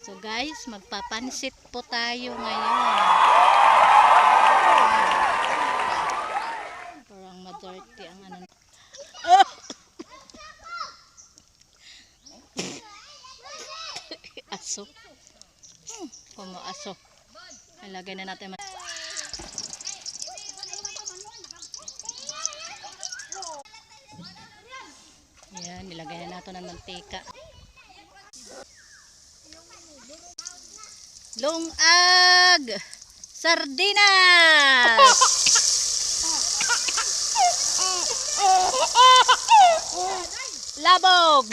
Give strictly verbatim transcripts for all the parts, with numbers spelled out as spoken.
So guys, magpapansit po tayo ngayon. Parang ma-dirty ang ano. Aso. Hmm, kumo aso. Ilagay na natin. Yan, nilagay na natin ng mantika. Long-ag! Sardinas! Labog!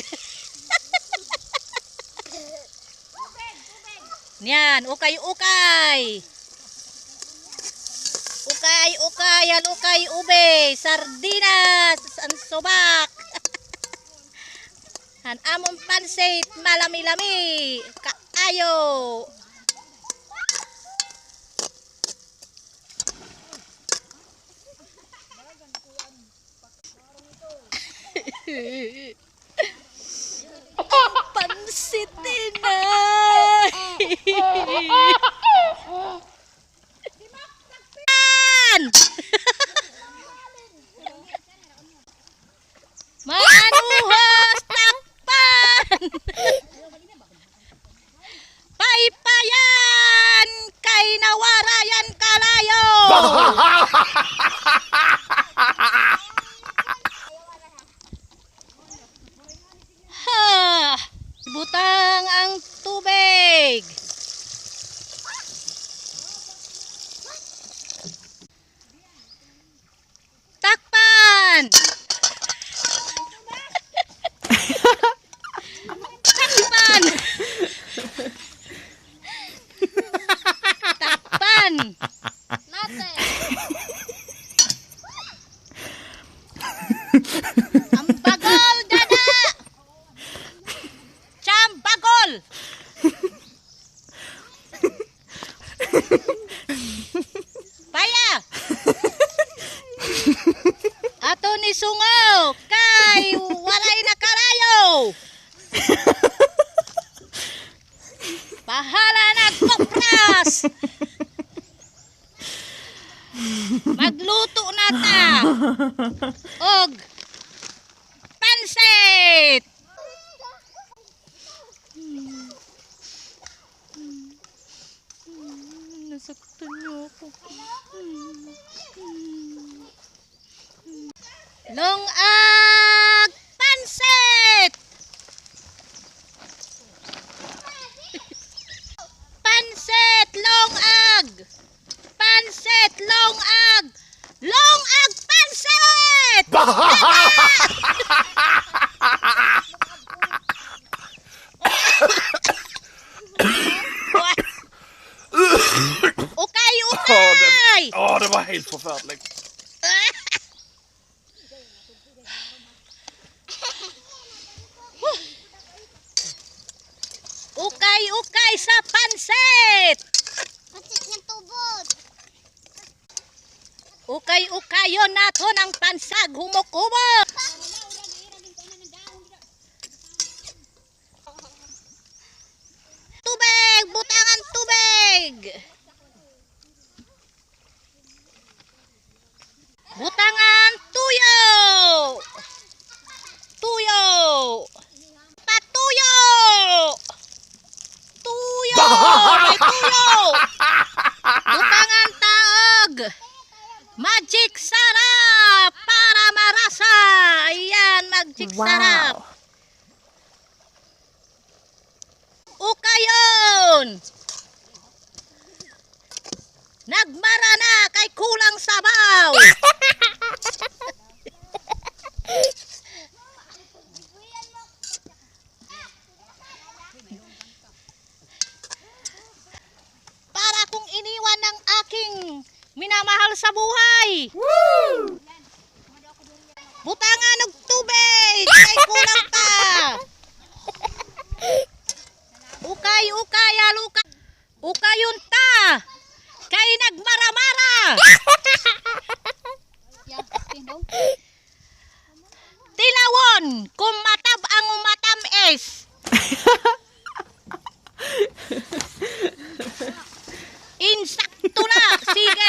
Niyan, ukay-ukay! Ukay-ukay, halukay, ube, sardinas, an subak! An amon pansit, malami-lami kaayo. Pansit, inay! Yan! Maanuhos, takpan! Paypayan kay nawara yan kalayo! Ha! Butang ang tubig! Takpan! Takpan! Takpan! Ambagol, dada! Chambagol! Paya! Aton isungo kay waray na kalayo! Bahala na, kopras! Magluto na ta og pansit! Nasaktan niyo ako. Long-ag pansit! Pansit long-ag! Pansit long-ag! Long-ag pansit! Ukay, ukay! Oh, det var helt forferdelig. Ukay-ukay sa pansit! Pansit nga tubod! Ukay-ukayon naton ang pansag humok-humok! Tubig! Butangan tubig! Butangan tuyo! Tuyo! Patuyo! Tuyo! May tuyo! Butangan taog! Magic Sarap! Para marasa! Ayan, Magic Sarap! Ukayon! Nagmara na kay kulang sabaw! Para kong iniwan ng aking minamahal sa buhay. Butangan og tubig, kay kulang pa. Ukay, ukay, haluka. Ukayon ta, kay nagmaramara. Tilawon, kung matab-ang o matam-is.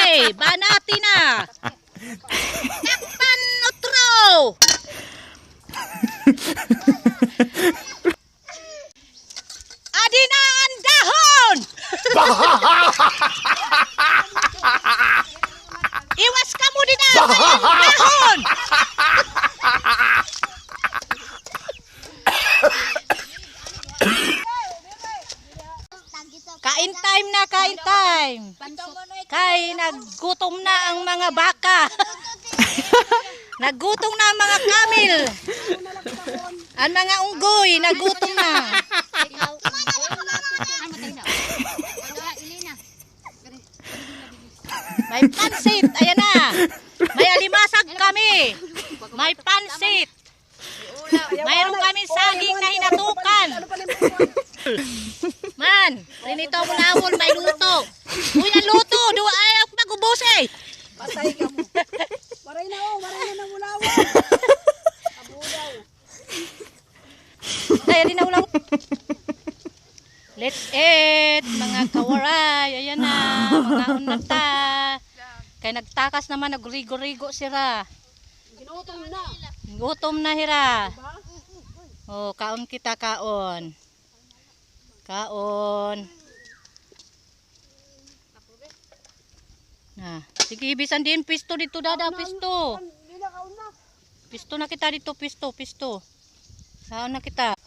Eh, banati na. Takpan, utro. Adi na an dahon! Iwas kamo dida! Adi na an dahon! Kain time na, kain time! Kay naggutom na ang mga baka. Naggutom na ang mga camel. An mga unggoy, nagutom na. May pansit, ayan na. May alimasag kami. May pansit. Mayroon kami saging na hinatukan. Man, rinito mo na, may luto. Uy, ang luto. Duwa, ayaw pag-ubos eh. Patay ka mo. Waray na, oh, waray na nang ulawan. Abudaw. Ay, adi na ulaw. Let's eat, mga kawaray. Ayan na, mangaon na ta. Kay nagtakas naman, nagrigo-rigo sira. Ginutom na. Gutom na hira. Oh, kaon kita, kaon. Kaon. Na, sige, bisan diin pisto dito, dada, pisto. Pisto na kita dito, pisto, pisto. Kaon na kita.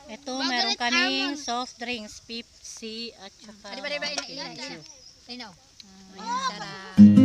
Ito, meron kaming soft drinks, Pepsi, at saka Mountain Dew. Ayan, sarap.